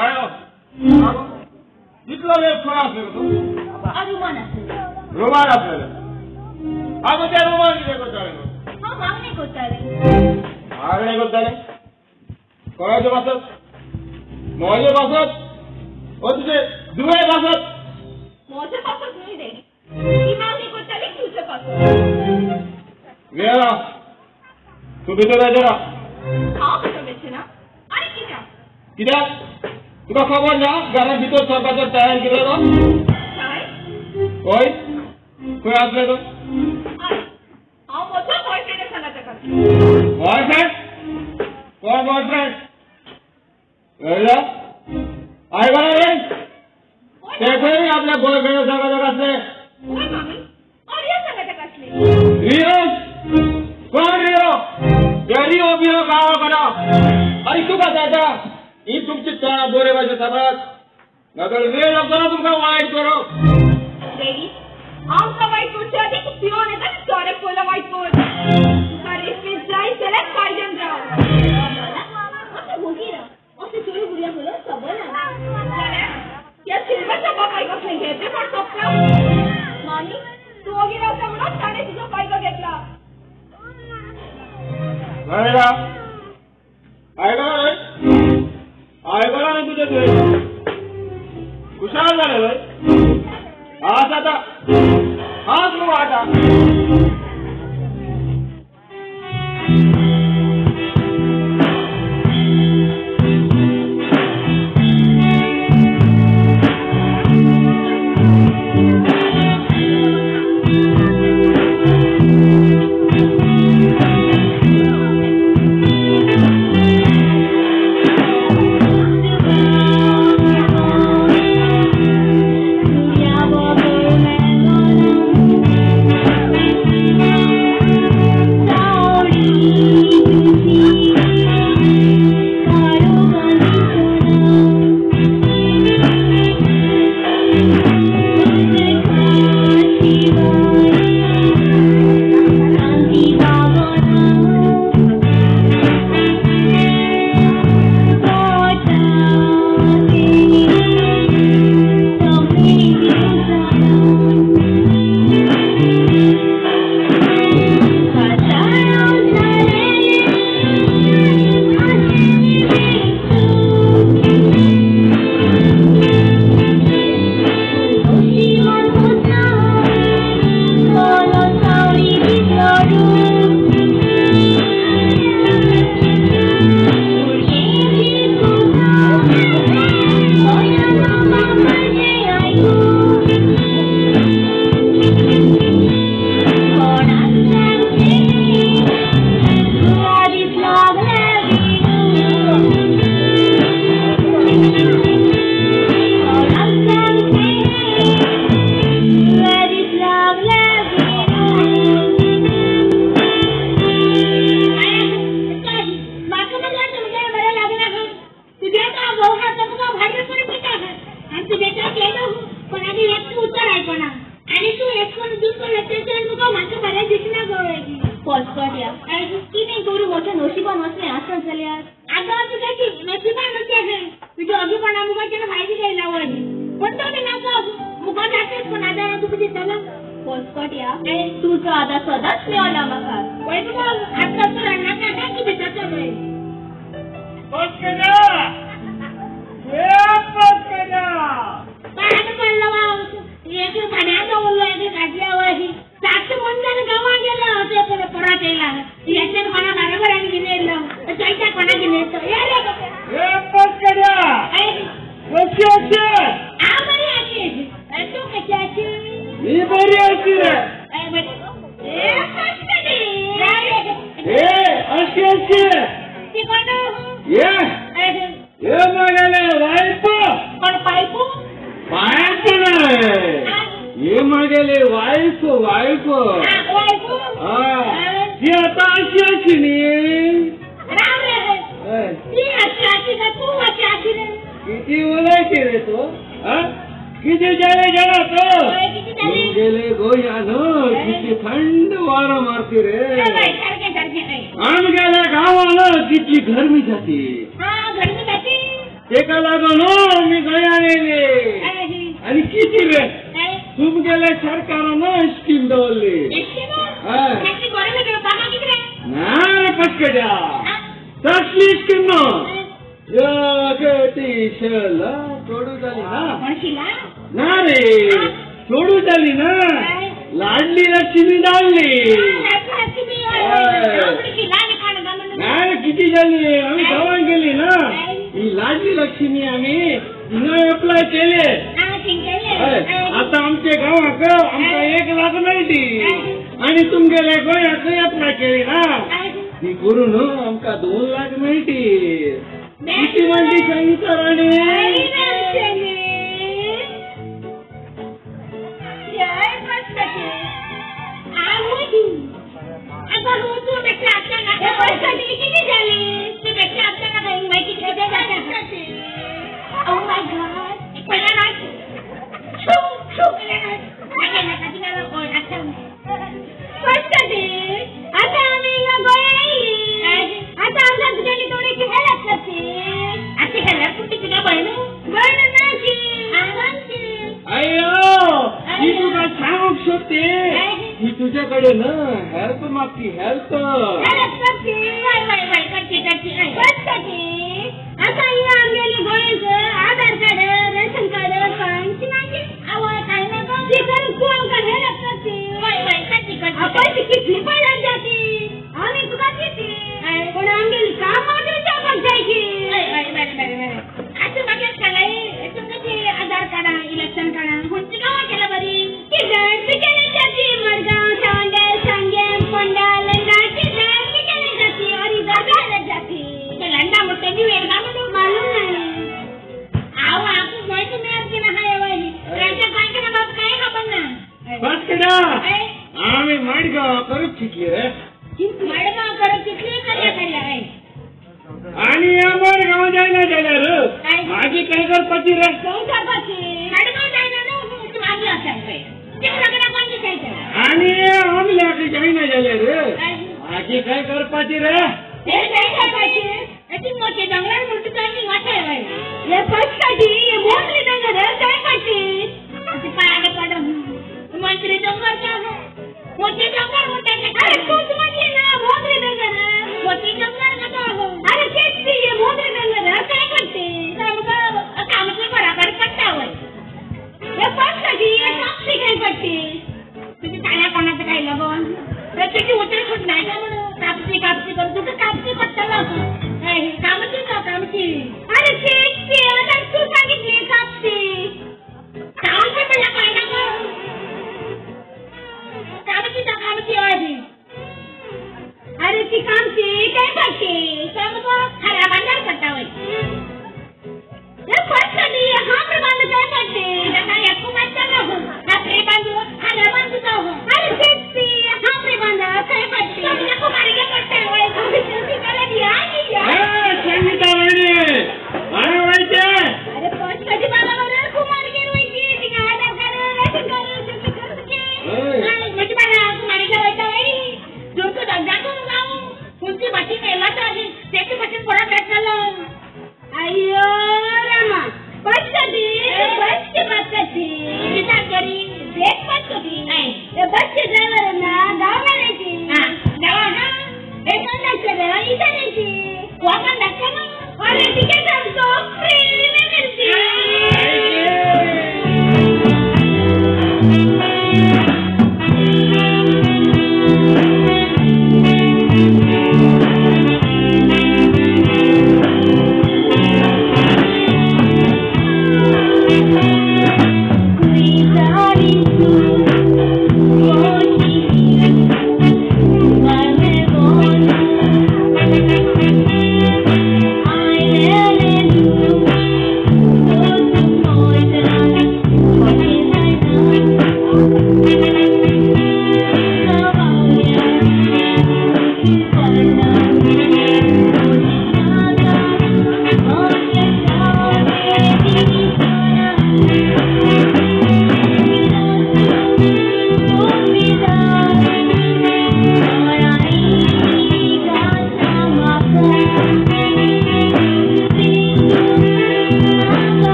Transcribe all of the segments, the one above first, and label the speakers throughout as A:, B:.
A: आयो इतलो वेळ खंय आसलो तूं?
B: रुमान आसलें.
A: रुमान आसलें. आगो त्या रुमान कितें करतालें?
B: हांव मागणें करतालें.
A: मागणें करतालें? कोणाचे पासत? म्हजे पासत ओ तुजे दुवे पासत?
B: म्हजे पासत न्हय रे, ती मागणी करताली तुजे पासत.
A: वेळा तूं भितर वचना.
B: हांव भितर वचना ना. आनी कित्याक?
A: कित्याक? तुका खबर ना घरांत भितर सरपाचो टायम कितलो तो? हय, खंय आसलें तूं?
B: हांव म्हजो बॉयफ्रेंड सांगा ताका.
A: बॉयफ्रेंड? कोण बॉयफ्रेंड? कळ्ळें? आयकलां रे? ते खंय आपल्या बॉयफ्रेंड सांगा ताका आसलें?
B: हय मामी, रियो सांगा ताका आसलें.
A: रियो? कोण रियो? ते रियो बियो गांव करा. आनी तुका जाता ही तुमची तोंडां बरे भाशेन सांबाळात, नाजाल्यार वेळ लागतना तुमकां वायट करप.
B: डॅडी, आमकां वायट करचे आदी तूं पिवन येता आनी थोडे पयलो वायट कर. तुका रेस्पेद जाय जाल्यार कायद्यान राव. अशें वोगी राव. अशें चोरी भुरग्यांक उलोवंक खबर ना. ह्या सिल्वरच्या बापायक कसलें घेतलें म्हण सोंपता. मामी, तूं वोगी रावता म्हणून ताणें तुजो फायदो घेतला.
A: आयकलां रे? आयकलां न्ही तुजें तुवें? खुशाल जालें न्हय? हांस आतां, हांस न्हू आतां. गेले गोयान किती थंड वारा मारती रे. आमगेल्या गांवान कितली गरमी जाती.
B: गरमी जाती
A: तेका लागून आमी गोंयान येयले. आनी किती रे तुमगेल्या सरकारान स्कीम दवरली. ना रे पटकट्या तसली स्कीम न्हू. चोडू जाली ना. ना रे चोडू जाली ना. लाडली लक्ष्मी डालली. ना रे किती जाली आमी गांवांत गेली ना ही लाडली लक्ष्मी आमी हिंगा एप्लाय केले. आता आमच्या गांवाक आमकां 1 लाख मेळटी आनी तुमगेल्या गोंयाक एप्लाय केली ना ती करून आमकां 2 लाख मेळटी. किती म्हणटी सांगितलं राणी. ही तुझ्याकडे ना हेल्प मागती. हेल्प
B: आता आमगेली गोंयचं आधार कार्ड रेशन कार्ड पैसे कितली पडल्यार जाती आमी तुका दिती पण आमगेली काम मात्र जावपाक जायची. आतां म्हाका सांगाय तुमकां ती आधार कार्डां इलेक्शन कार्डां खंयच्या गांवां केल्या बरी कितें केले जाती. मडगांव चावंडेर सांगें फोंडा लंडा कितें केले जाती. अरे केले जाती लंडा म्हणटा न्यू येना म्हणून मालूम नाही. हांव आमकां गोंयचें मेळत की ना राजा गोंयचें ना बाबा कांय खबर ना.
A: आमी मडगांव करूच शिकली रे.
B: मडगांव करूच शिकली करया करया.
A: आनी मडगांव जायना जाल्यार मागीर काय करपाची रे.
B: करपाची मडगांव जायना न्हू मागीर आसा
A: आनी आमल्याक जायना जाल्यार मागीर काय करपाची रे.
B: मोठे जंगलात म्हणटा आमी वाटाय हे पचकाटी हे मोठे डोंगर काय पाटी पाड पड मंत्री डोंगर मोठे डोंगर म्हणटा. अरे तूच म्हणली ना मोठे डोंगर मोठे डोंगर कसो. अरे तेच ती हे मोठे डोंगर काय करते कामाच्या बराबर पडटा वय. हे पचकाटी हे कापशी काय पडते तुझी काळ्या कोणाचं काय लगन प्रत्येकी उतर सुट नाही का म्हणून कापशी कापशी करून तुका कापशी पडटलो कामची का कामची. अरे तेच ती आता तू सांगितली कापशी कामची म्हणल्या काय ना कामची का कामची वाजी.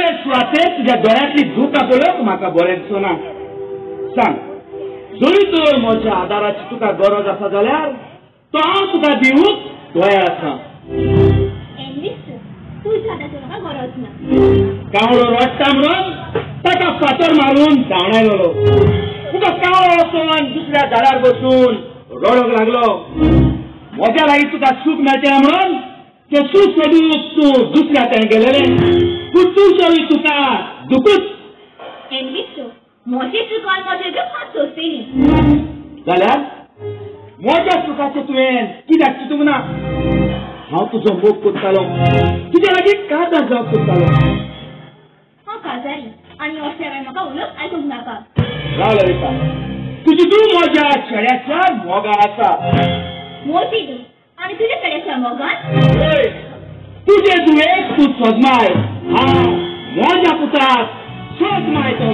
A: एदे सुवातेर तुज्या दोळ्यांतली दुकां पळोवंक म्हाका बरें दिसना. सांग, जरी तर म्हज्या आदाराची तुका गरज आसा जाल्यार तो हांव तुका दिवूंक तयार आसा. कावळो रडटा म्हणून ताका फातर मारून धांवडायलो. तुका कावळो वचून दुसऱ्या झाडार बसून रडूंक लागलो. म्हज्या लागीं तुका सूख मेळचें म्हणून तें सूख सोदूंक तूं दुसऱ्या थंय गेलेलें. पूण तूं सोडून तुका दुखूच.
B: म्हजें सुख आनी म्हजें दुख हांव सोंसतली.
A: जाल्यार म्हज्या सुखाचें तुवें कित्याक चिंतूंक ना? हांव तुजो मोग करतालो, तुज्या लागीं काजार जावंक सोदतालो.
B: हांव काजारी आनी अशें हांवें म्हाका उलोवप आयकूंक नाका.
A: राव ललिता, तुजी तूं म्हज्या चेड्याच्या मोगान आसा.
B: म्हजी तूं आनी तुज्या चेड्याच्या मोगान?
A: हय, तुजे धुवेक तूं सोदमाय, हांव म्हज्या पुताक सोदमायतलो.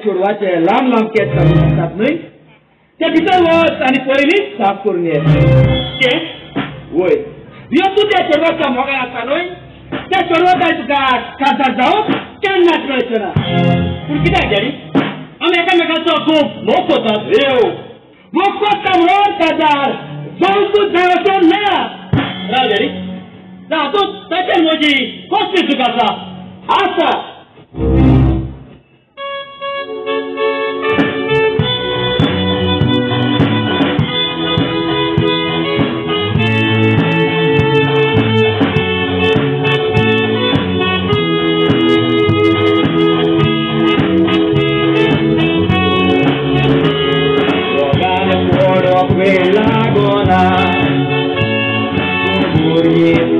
A: चेडवाचे लांब लांब केस काडून दिसतात न्हय, ते भितर वच आनी पयलींच साफ करून ये. केस? वय, यो तूं त्या चेडवाच्या मोगान आसा न्हय, त्या चेडवाक तुका काजार जावंक केन्नाच मेळचें ना. पूण कित्याक डॅडी, आमी एकामेकाचो खूब मोग करतात. रेव मोग करता म्हणून काजार जावंकूच जाय अशें ना. राव डॅडी, हातूंत ताचेर म्हजी कसली चूक आसा? आसा.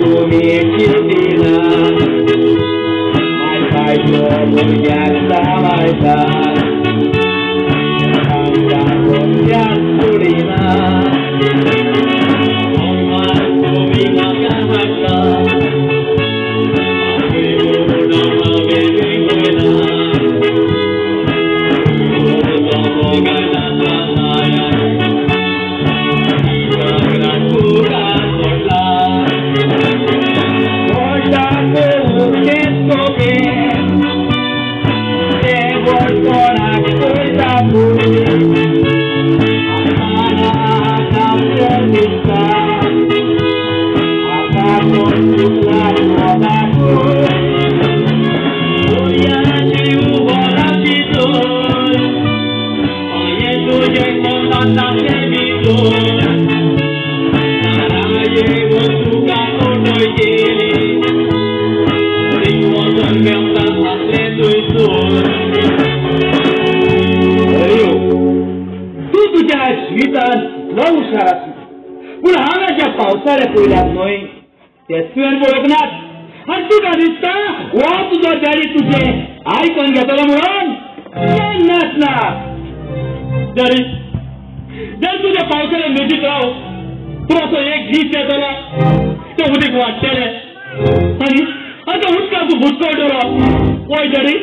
C: तुम्ही चिंतिना.
A: भुरग्याक सांबाळटा आमच्या भुरग्याक सोडिना तुमी म्हाका हाडला
C: पावसाळ्या पयल्यात न्हय ते तुवें पळोवंक आनी तुका दिसता हो तुजो डॅडी तुजें आयकून घेतलो म्हणून केन्नाच ना. डॅडी डॅडी तुज्या पावसाळ्या मेजीत राव तूं असो एक दीस येतलो तें उदीक वाडटलें आनी आतां उदकाक तूं बुचको दवरप वय डॅडी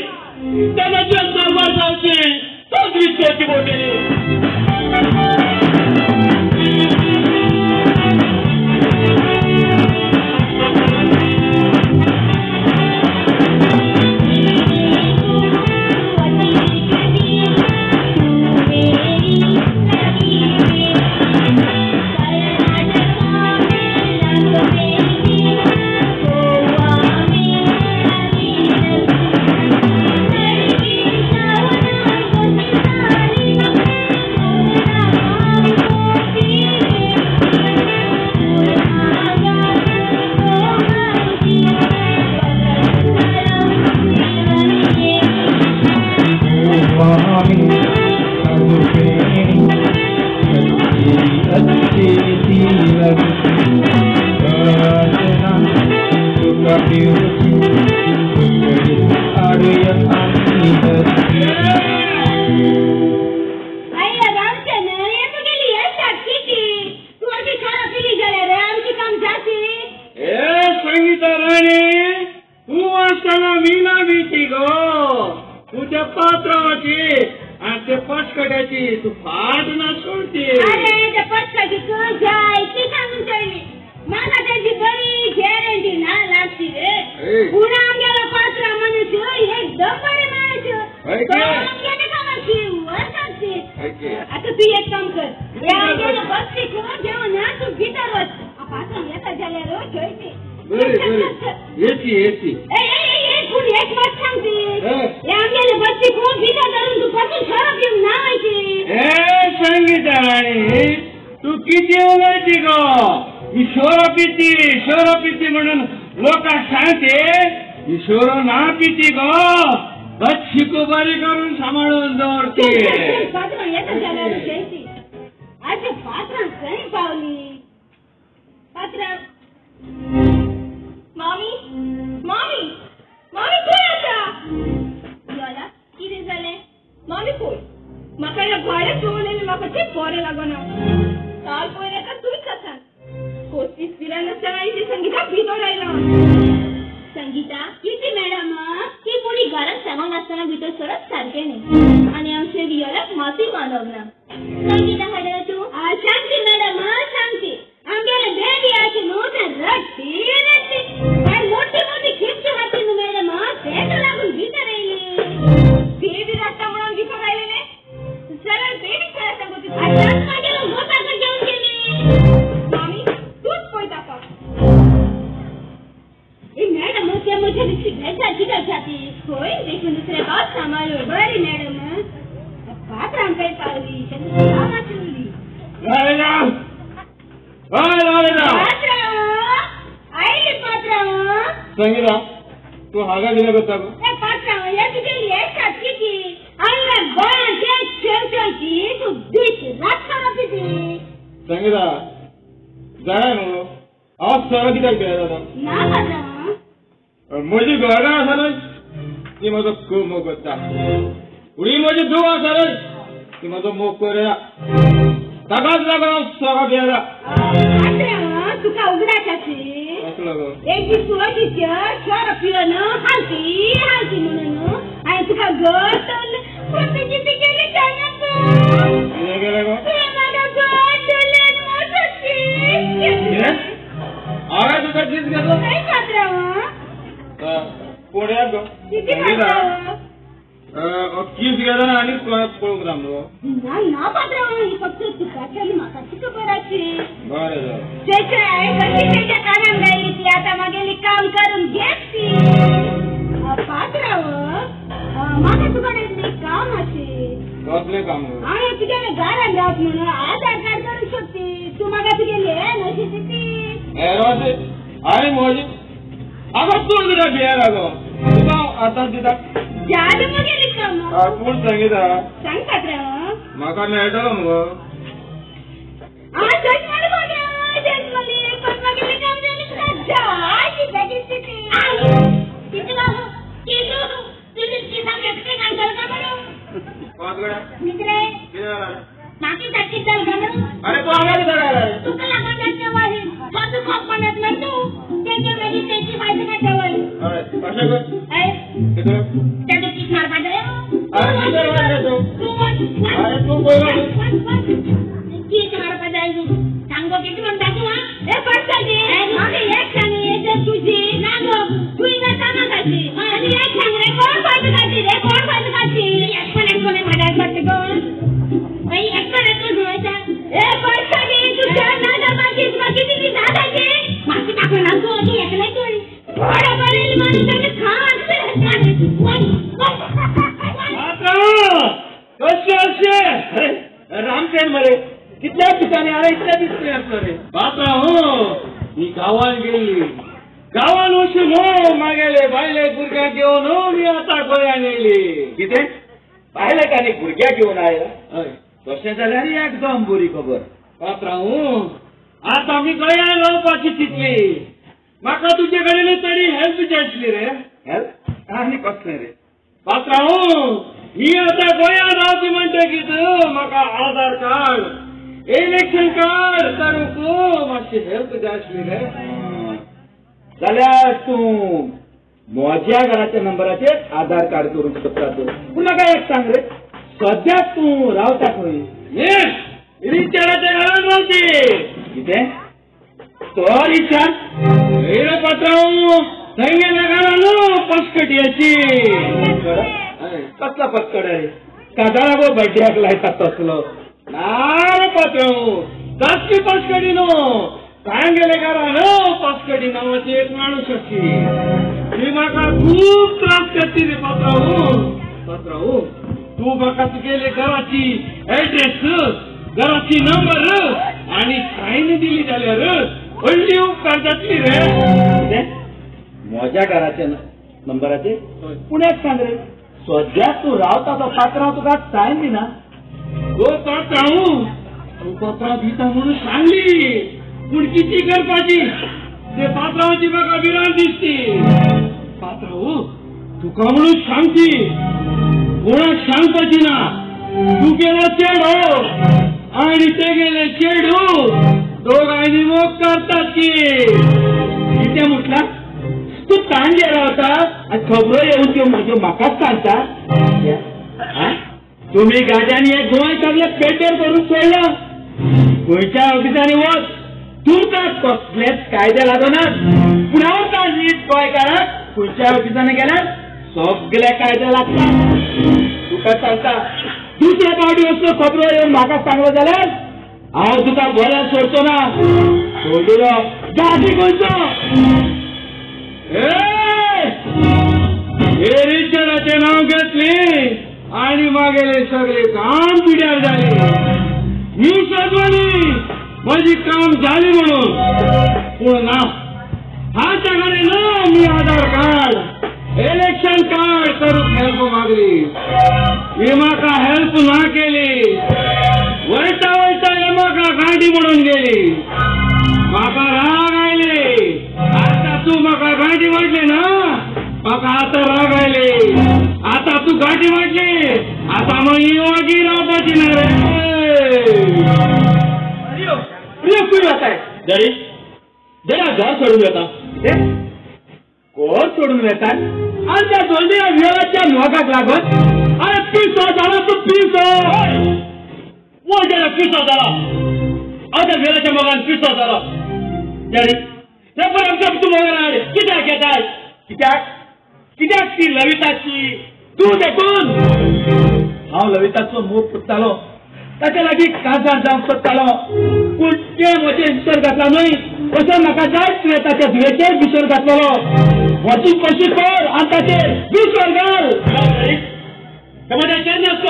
C: तेन्ना तुवें दरबार जावचें तोच वीज करची पडटली.
A: हांव सोरो कित्याक पियेता? म्हजी घरा आसा न्हय. ती म्हजो खूब मोग करता. पूण ही म्हजी धूव आसा रे, ती म्हजो मोग करना. ताकाच लागून हांव सोरो पियेता.
B: तुका उगडास
A: कसलो गो?
B: एक दीस तूं अशीच सोरो पिवन हालती हालती म्हणून हांवें तुका घट धरून केली सांगा तूं.
A: कितें केलें गो?
B: तुवें म्हाका घट धरलें आनी मोटो कीस
A: कितें? हांवें तुका कीस घेतलो?
B: खंय पात्रांव?
A: कोण्याक गो?
B: कितें पात्रांव?
A: कीस घेतना आनी पळोवंक ना मगो?
B: ना ना पात्रांव, ही फक्त तुकाची आनी म्हाकाची खबर आशी.
A: बरें जालें.
B: चेचे हांवें कशी तेच्या कानान घायली ती आतां म्हागेली काम करून घेत ती. पात्रांव, म्हाका तुका कडेन काम आशी.
A: कसलें काम गो?
B: हांवें तुगेल्या घरान रावत म्हणून आधार कार्ड करूंक सोदती. तूं म्हाका तुगेली हेर अशी दिती.
A: हेर अशी? आनी म्हजी आगो तूं कित्याक भियेला गो? तुका आतां दिता.
B: जालें म्हगेलें काम.
A: पूण सांगिता.
B: सांग पात्रांव.
A: म्हाका मेळटलो मगो?
B: आं जजमाली मगे, जजमाली. पण म्हगेलें काम जालें तुका जाय बेगीन दिती.
D: कितें बाबू कितू तुजी किसां घेतली घालतलो काय म्हणून?
A: कोणाच कडेन?
D: मित्रे
A: कितें जालें?
D: म्हाका धाडशीत जाल काय म्हणून?
A: आरे तूं हांगा कित्याक आयला रे?
D: तुका लागून जातलें वाही कसो खोप म्हणत न्हय तूं तेजे मागीर तेची म्हायती काडटा वय.
A: हय कशें कर?
D: हय
A: कितें?
D: तेजो कीस मारपा जाय.
A: अरे कितें मारलें तूं?
D: तूं वच.
A: अरे तूं पयलो.
D: कीस मारपा जाय तूं सांगो कितें म्हणटा तूं. आं
B: ए पडटली म्हाका एक सांग, हे तुजी
D: ना गो तुवें कामां घातली
B: आनी एक सांग रे, कोण फायदो काडटी रे, कोण फायदो काडटी?
D: एकपण एकपण म्हाज्या पडटा गो एकपण एकपण जुळयता.
B: ए पडटली तुज्या ना जावपाची तुका कितें दिता ताचें?
D: म्हाका दाखयना तूं तूं एकलें तूं
B: थोडो बरें मारून ताणें खा.
C: कशें अशें रामसेन मरे कितल्या दिसांनी हांवें इतल्या दीस खंय आसलो रे?
A: पात्रांव, ही गांवान गेली. गांवान वचून हो मागेले बायले भुरग्यांक घेवन हो मी आतां गोंयान येयली.
C: कितें? बायलेक आनी भुरग्याक घेवन आयला?
A: हय.
C: तशें जाल्यार एकदम बरी खबर.
A: पात्रांव, आतां आमी गोंयान रावपाची चिंतली. म्हाका तुजे कडेन तरी हेल्प जाय आसली रे.
C: हेल्प? आनी कसलें रे?
A: पात्रांव, ही आतां गोंयान रावती म्हणटकीच म्हाका आधार कार्ड, इलेक्शन कार्ड करूंक मातशी हेल्प जाय आसली रे.
C: जाल्यार तूं म्हज्या घराच्या नंबराचेर आधार कार्ड करूंक शकता तूं. पूण म्हाका एक सांग रे, सद्याक तूं रावता खंय?
A: रिचार्डाच्या घरान रावती.
C: कितें? तो रिचार्ड?
A: रे पात्रांव, थंयगेल्या घरान न्हू पसकटयाची.
C: कसला पसकट रे? काजारा गो बड्ड्याक लायता तसलो.
A: ना रे पात्रांव, तसली पसकटी न्हू. तांगेले घरान पसकटी नांवाची एक माणूस आसली. ती म्हाका खूब त्रास करती रे पात्रांव. पात्रांव, तूं म्हाका तुगेले घराची एड्रेस, घराची नंबर आनी सायन दिली जाल्यार व्हडली उपकार जातली रे.
C: कितें? म्हज्या घराच्या नंबराचेर? पूण एक सांग रे, सद्याक तूं रावता तो पात्रांव तुका सायन दिना?
A: गो पात्रांव, तूं पत्रां दिता म्हणून सांगली, पूण किती करपाची ते पात्रांवाची म्हाका भिरांत दिसती. पात्रांव, तुका म्हणून सांगची, कोणाक सांगपाची ना. तूं गेलो चेडो आनी ते गेले चेडू, दोगांयनी मोग करतात की.
C: कितें म्हटलां? तूं तांगेर रावता आनी खबरो येवन त्यो म्हज्यो म्हाकाच सांगता? तुमी गाड्यांनी हे गोंय सगळें पेड्डेर करून सोडलां. गोंयच्या ऑफिसांनी वच, तुमकां कसलेच कायदे लागनात. पूण हांव कांय गोंयकाराक खंयच्या ऑफिसांनी गेल्यार सगळे कायदे लागतात. तुका सांगता, दुसरे फावटी असलो खबरो येवन म्हाका सांगलो जाल्यार हांव तुका बऱ्यान सोडचो ना. सोडलो गाडी खंयचो.
A: हे रिचर्डाचें नांव घेतली आनी मागेले सगळे काम पिड्यार जाले. मी सजवली म्हजी काम जाली म्हणून, पूण ना हाच्या कडेन ना मी आधार कार्ड, इलेक्शन कार्ड करूंक हेल्प मागली. ही म्हाका हेल्प ना केली. वयता वयता हे म्हाका गाडी म्हणून गेली. म्हाका राग आयले. आतां तूं म्हाका गाडी म्हटली ना, म्हाका आतां राग आयले.
C: गाठी म्हटली आता मग ही वागी रावपाची ना रे.
A: रियो रियो खंय वताय?
C: डॅडी डॅडी हांव घर सोडून वता.
A: घर सोडून वेता आनी त्या दोनया वेळाच्या मोगाक लागून?
C: अरे पिसो जाला तूं पिसो. वो जाल्यार पिसो जाला. हांव त्या वेळाच्या मोगान पिसो जाला. डॅडी हे पळय आमच्या तूं मोगान कित्याक घेताय?
A: कित्याक कित्याक ती लविताची तूं देखून हांव लविताचो मोग करतालो, ताच्या लागीं काजार जावंक सोदतालो, पूण तें म्हजें विसर घातला न्हय तशें म्हाका जाय तुवें ताच्या धुवेचेर विसर घातलेलो. म्हजी कशी कर आनी ताचेर विसर घाल.
C: म्हज्या केन्नाच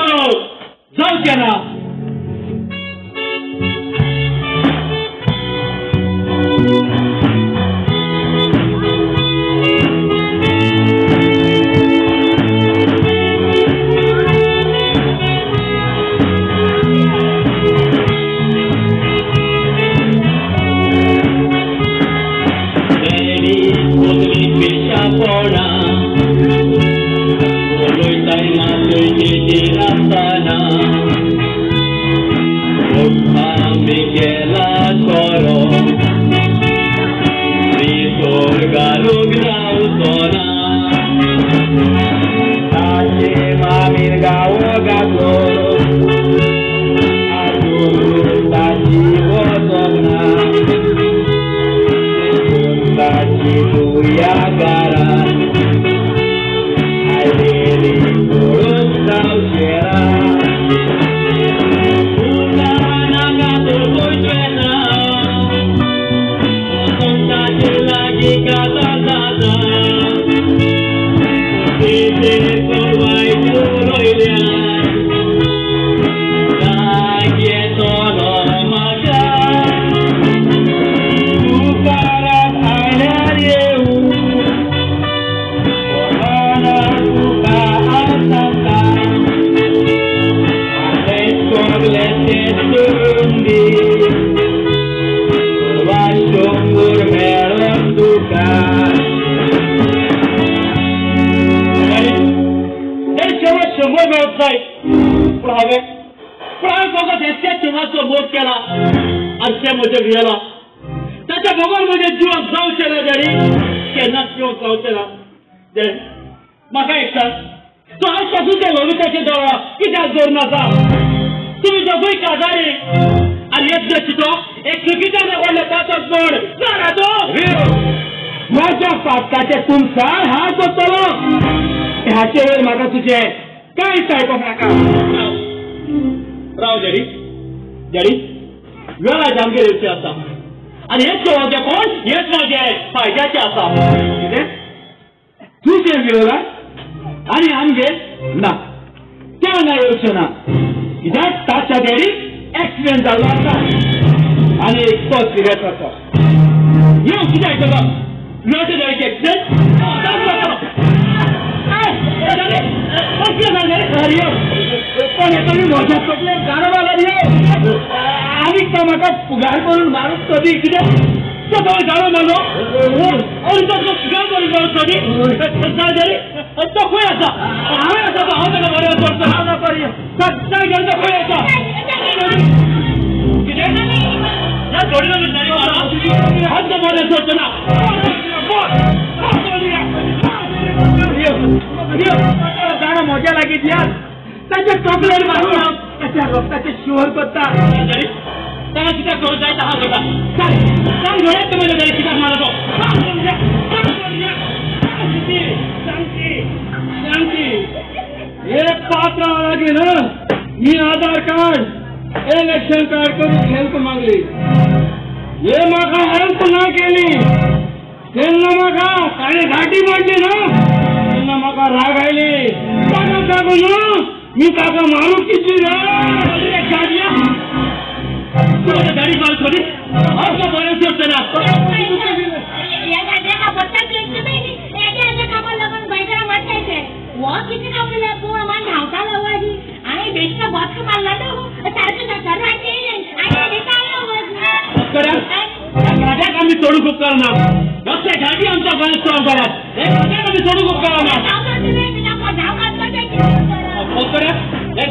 C: जावचें ना.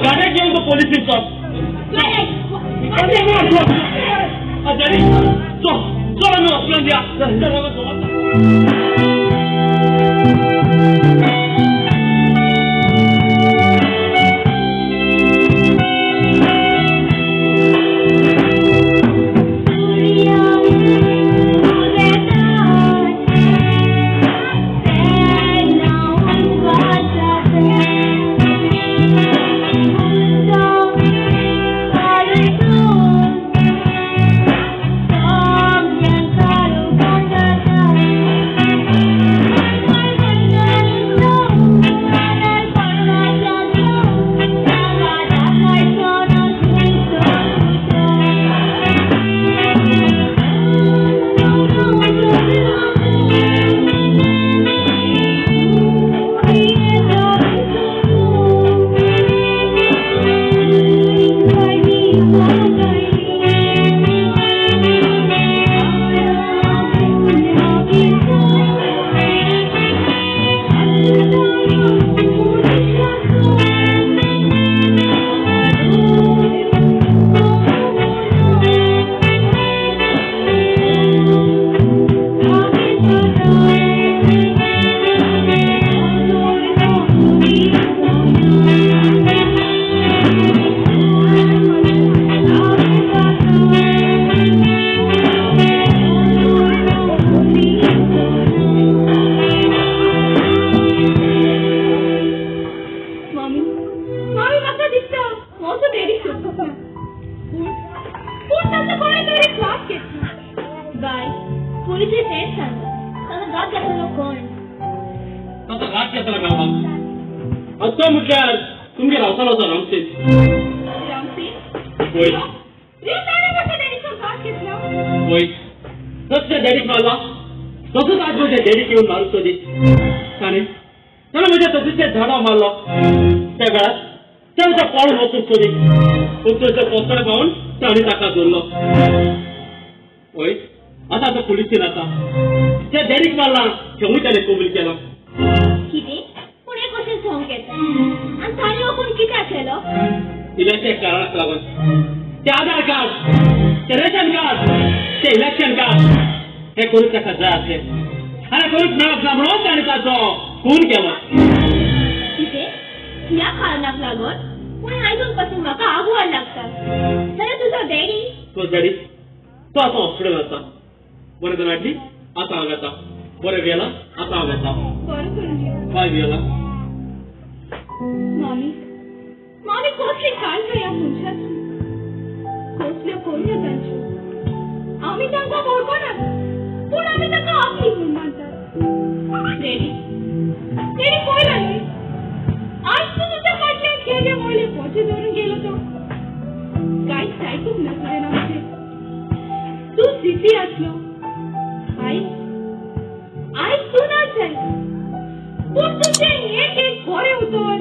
C: गाड्याक घेवन तो पोलिसीन चल. डॅडी चल चल आमी हॉस्पिटलांत या.
B: पूण तुमचें एक एक बरें उतर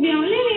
B: मेवलें.